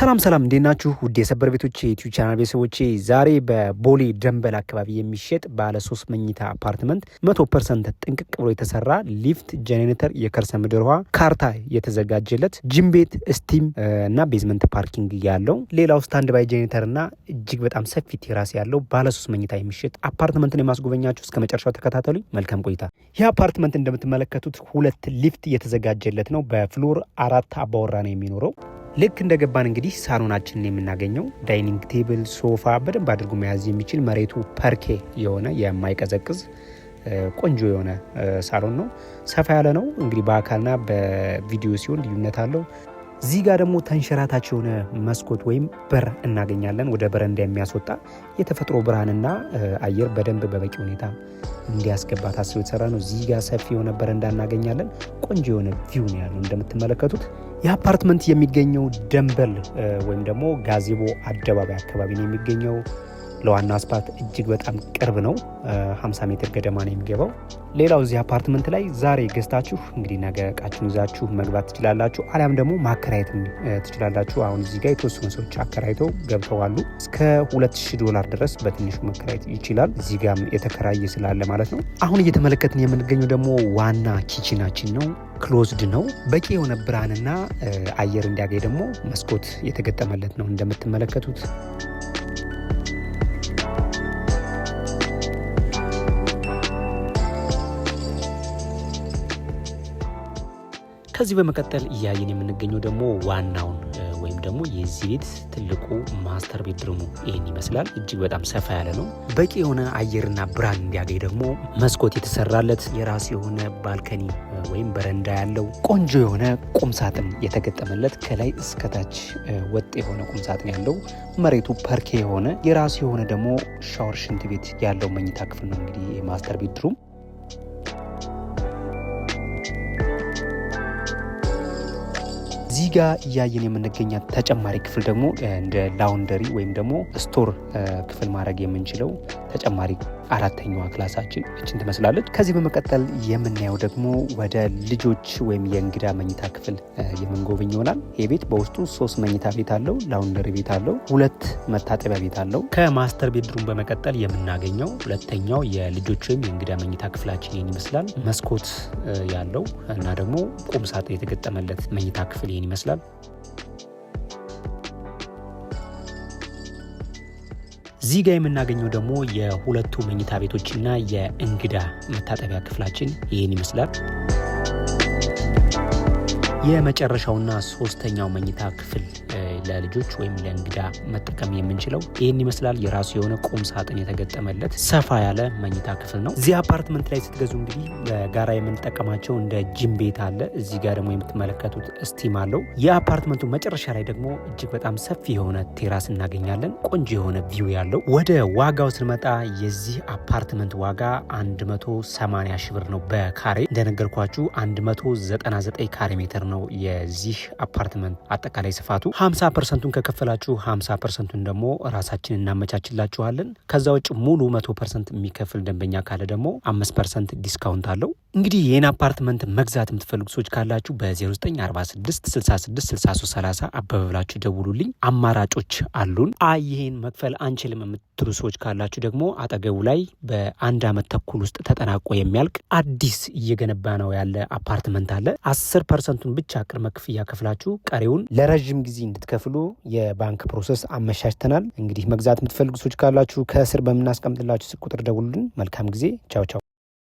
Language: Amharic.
ሰላም ሰላም፣ እንዴት ናችሁ? ውድ የሰበር ቤቶች የ YouTube channel ቤተሰቦቼ፣ ዛሬ በቦሌ ደንበል አካባቢ የሚሸጥ ባለ 3 መኝታ አፓርትመንት 100% ጥንቅቅ ብሎ የተሰራ ሊፍት፣ ጄኔሬተር፣ የከርሰ ምድር ውሃ፣ ካርታ የተዘጋጀለት ጅም ቤት፣ steam እና basement parking ያለው፣ ሌላው stand by generator እና እጅግ በጣም ሰፊ terrace ያለው ባለ 3 መኝታ የሚሸጥ አፓርትመንትን የማስጎበኛችሁ፣ እስከ መጨረሻው ተከታተሉኝ። መልካም ቆይታ። ይህ አፓርትመንት እንደምትመለከቱት ሁለት ሊፍት የተዘጋጀለት ነው። በ floor አራት አባወራ ነው የሚኖረው። ልክ እንደገባን እንግዲህ ሳሎናችንን የምናገኘው dining table፣ ሶፋ በደንብ አድርጎ መያዝ የሚችል፣ መሬቱ ፐርኬ የሆነ፣ የማይቀዘቅዝ፣ ቆንጆ የሆነ ሳሎን ነው። ሰፋ ያለ ነው። እንግዲህ በአካልና በቪዲዮ ሲሆን ልዩነት አለው። እዚህ ጋር ደግሞ ተንሸራታች የሆነ መስኮት ወይም በር እናገኛለን። ወደ በረንዳ የሚያስወጣ፣ የተፈጥሮ ብርሃንና አየር በደንብ በበቂ ሁኔታ እንዲያስገባ ታስቦ የተሰራ ነው። እዚህ ጋር ሰፊ የሆነ በረንዳ እናገኛለን። ቆንጆ የሆነ view ነው ያለው እንደምትመለከቱት። ይህ አፓርትመንት የሚገኘው ደንበል ወይም ደግሞ ጋዜቦ አደባባይ አካባቢ ነው የሚገኘው። ለዋና አስፓልት እጅግ በጣም ቅርብ ነው። 50 ሜትር ገደማ ነው የሚገባው። ሌላው እዚህ አፓርትመንት ላይ ዛሬ ገዝታችሁ እንግዲህ ነገ እቃችሁን ይዛችሁ መግባት ትችላላችሁ። አሊያም ደግሞ ማከራየትም ትችላላችሁ። አሁን እዚህ ጋር የተወሰኑ ሰዎች አከራይተው ገብተዋሉ። እስከ 2000 ዶላር ድረስ በትንሹ መከራየት ይችላል። እዚህ ጋም የተከራየ ስላለ ማለት ነው። አሁን እየተመለከትን የምንገኘው ደግሞ ዋና kitchen ኣችን ነው። Closed ነው። በቂ የሆነ ብርሃንና አየር እንዲያገኝ ደግሞ መስኮት የተገጠመለት ነው እንደምትመለከቱት። ከዚህ በመቀጠል እያየን የምንገኘው ደግሞ ዋናውን ወይም ደግሞ የዚህ ቤት ትልቁ master bedroom ኡ ይህን ይመስላል። እጅግ በጣም ሰፋ ያለ ነው። በቂ የሆነ አየርና ብርሃን እንዲያገኝ ደግሞ መስኮት የተሰራለት፣ የራሱ የሆነ balcony ወይም በረንዳ ያለው፣ ቆንጆ የሆነ ቁምሳጥን የተገጠመለት፣ ከላይ እስከታች ወጥ የሆነ ቁምሳጥን ያለው፣ መሬቱ ፐርኬ የሆነ፣ የራሱ የሆነ ደግሞ ሻወር፣ ሽንት ቤት ያለው መኝታ ክፍል ነው እንግዲህ የ master bedroom። እዚህ ጋር እያየን የምንገኛት ተጨማሪ ክፍል ደግሞ እንደ laundry ወይም ደግሞ store ክፍል ማድረግ የምንችለው ተጨማሪ አራተኛዋ ክላሳችን እችን ትመስላለች። ከዚህ በመቀጠል የምናየው ደግሞ ወደ ልጆች ወይም የእንግዳ መኝታ ክፍል የምንጎበኝ ይሆናል። ይህ ቤት በውስጡ ሶስት መኝታ ቤት አለው፣ laundry ቤት አለው፣ ሁለት መታጠቢያ ቤት አለው። ከ master bedroom በመቀጠል የምናገኘው ሁለተኛው የልጆች ወይም የእንግዳ መኝታ ክፍላችን ይህን ይመስላል። መስኮት ያለው እና ደግሞ ቁም ሳጥን የተገጠመለት መኝታ ክፍል ይህን ይመስላል። እዚህ ጋር የምናገኘው ደግሞ የሁለቱ መኝታ ቤቶችና የእንግዳ መታጠቢያ ክፍላችን ይህን ይመስላል። የመጨረሻውና ሶስተኛው መኝታ ክፍል ለልጆች ወይም ለእንግዳ መጠቀም የምንችለው ይህን ይመስላል። የራሱ የሆነ ቁም ሳጥን የተገጠመለት ሰፋ ያለ መኝታ ክፍል ነው። እዚህ አፓርትመንት ላይ ስትገዙ እንግዲህ በጋራ የምንጠቀማቸው እንደ ጅም ቤት አለ። እዚህ ጋር ደግሞ የምትመለከቱት steam አለው። የአፓርትመንቱ መጨረሻ ላይ ደግሞ እጅግ በጣም ሰፊ የሆነ terrace እናገኛለን። ቆንጆ የሆነ view ያለው። ወደ ዋጋው ስንመጣ የዚህ አፓርትመንት ዋጋ 180 ሺህ ብር ነው በካሬ። እንደነገርኳችሁ 199 ካሬ ሜትር ነው የዚህ አፓርትመንት አጠቃላይ ስፋቱ። 50% ኡን ከከፈላችሁ 50% ኡን ደግሞ ራሳችን እናመቻችላችኋለን። ከዛ ውጭ ሙሉ 100% የሚከፍል ደንበኛ ካለ ደግሞ 5% discount አለው። እንግዲህ ይህን አፓርትመንት መግዛት የምትፈልጉ ሰዎች ካላችሁ በ0946 66 63 30 አበበ ብላችሁ ደውሉልኝ። አማራጮች አሉን። አይ ይህን መክፈል አንችልም የምትሉ ሰዎች ካላችሁ ደግሞ አጠገቡ ላይ በአንድ ዓመት ተኩል ውስጥ ተጠናቆ የሚያልቅ አዲስ እየገነባ ነው ያለ አፓርትመንት አለ። 10% ኡን ብቻ ቅድመ ክፍያ ከፍላችሁ ቀሪውን ለረዥም ጊዜ እንድትከፍሉ የባንክ process አመቻችተናል። እንግዲህ መግዛት የምትፈልጉ ሰዎች ካላችሁ ከስር በምናስቀምጥላችሁ ስልክ ቁጥር ደውሉልን። መልካም ጊዜ። ቻው ቻው።